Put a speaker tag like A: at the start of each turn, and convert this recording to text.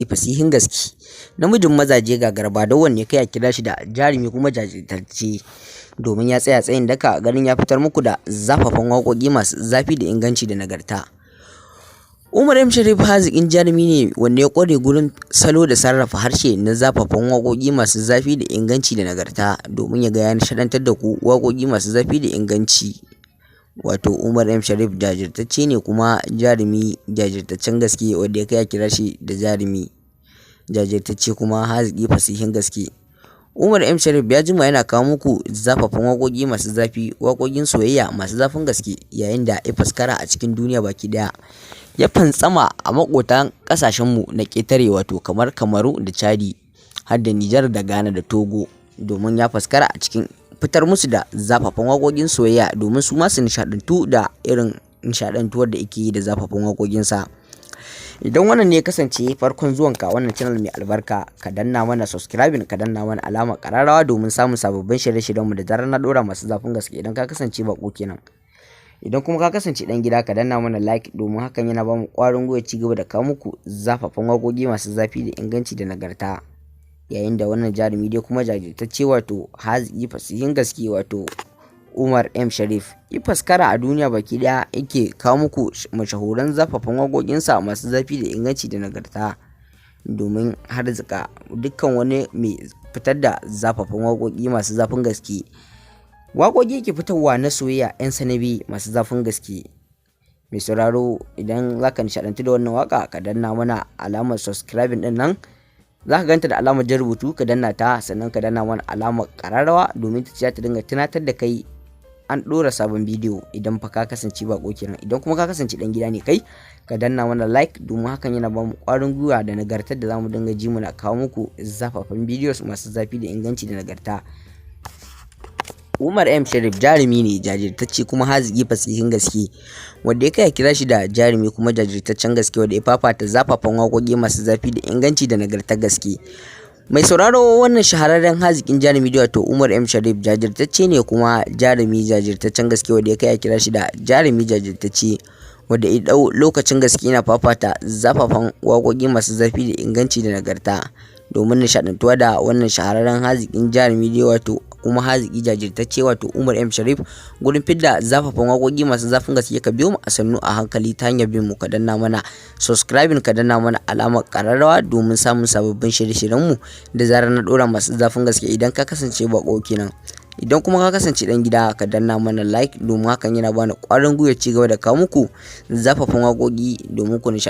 A: Fasihin gaske, namijin mazaje, gagara don wanne kai a kira shi da jarumi kuma jajirtacce, domin ya tsaya tsayin daka ganin ya fitar muku da zafafan waƙoƙi masu zafi da inganci da nagarta. Umar M Sharif haziƙin jarumi ne wanda ya ƙware gurin salo da sarrafa harshe na zafafan waƙoƙi masu zafi da inganci da nagarta, domin ya ga ya nishaɗantar da ku waƙoƙi masu zafi da inganci. Wato Umar M Sharif jajirtacce ne kuma jarumi jajirtaccen gaske, wanda ya kai a kira shi da jarumi jajirtacce kuma haziki fasihin gaske. Umar M Sharif ya jima yana kawo muku zafafan waƙoƙi masu zafi, waƙoƙin soyayya masu zafin gaske, yayin da ya faskara a cikin duniya baki ɗaya. Ya fantsama a maƙotan ƙasashenmu na ƙetare, wato kamar Kamaru da Chadi, har da Nijar da Ghana da Togo, domin ya faskara a cikin fitar musu da zafafan waƙoƙin soyayya, domin su ma su nishaɗantu da irin nishaɗantuwar da yake yi da zafafan waƙoƙinsa. Idan wannan ne ya kasance farkon zuwanka wannan channel mai albarka, ka danna mana subscribing, ka danna mana alamar ƙararrawa domin samun sababbin shirye-shiryenmu da zarar na ɗora masu zafin gaske, idan ka kasance baƙo kenan. Idan kuma ka kasance ɗan gida, ka danna mana like, domin hakan yana bamu ƙwarin gwiwa ci gaba da kawo muku zafafan waƙoƙi masu zafi da inganci da nagarta. Yayin da wannan jarumi dai kuma jajirtacce, wato haziki fasihin gaske, wato Umar M Sharif, ya faskara a duniya baki ɗaya, yake kawo muku mashahuran zafafan waƙoƙinsa masu zafi da inganci da nagarta, domin harzika dukkan wani mai fitar da zafafan waƙoƙi masu zafin gaske. Waƙoƙi yake fitarwa na soyayya 'yan sanabi masu zafin gaske. Mai sauraro, idan za ka nishaɗantu da wannan waƙa, ka danna mana alamar subscribing ɗin nan, za ka ganta da alamar jan rubutu, ka danna ta, sannan ka danna mana alamar ƙararrawa, domin ta ce ta dinga tunatar da kai an ɗora sabon bidiyo, idan fa ka kasance baƙo kenan. Idan kuma ka kasance ɗan gida ne kai, ka danna mana like, domin hakan yana ba mu ƙwarin gwiwa da nagartar da zamu dinga ji muna kawo muku zafafan bidiyos masu zafi da inganci da nagarta. Umar M Sharif jarumi ne jajirtacce kuma haziki fasihin gaske, wanda ya kai a kira shi da jarumi kuma jajirtaccen gaske, wanda ya fafata zafafan waƙoƙi masu zafi da inganci da nagartar gaske. Mai sauraro, wannan shahararren haziƙin jarumi, wato Umar M Sharif, jajirtacce ne kuma jarumi jajirtaccen gaske, wanda ya kai a kira shi da jarumi jajirtacce, wanda ya ɗau lokacin gaske yana fafata zafafan waƙoƙi masu zafi da inganci da nagarta. Domin nishaɗantuwa da wannan shahararren haziƙin jarumi dai, wato kuma haziki jajirtacce, wato Umar M Sharif, gurin fidda zafafan waƙoƙi masu zafin gaske, ka biyo mu a sannu a hankali ta hanyar bin mu, ka danna mana subscribing, ka danna mana alamar ƙararrawa domin samun sababbin shirye-shiryenmu da zarar na ɗora masu zafin gaske, idan ka kasance baƙo kenan. Idan kuma ka kasance ɗan gida, ka danna mana like, domin hakan yana bani ƙwarin gwiwa ci gaba da kawo muku zafafan waƙoƙi domin ku nishaɗantu.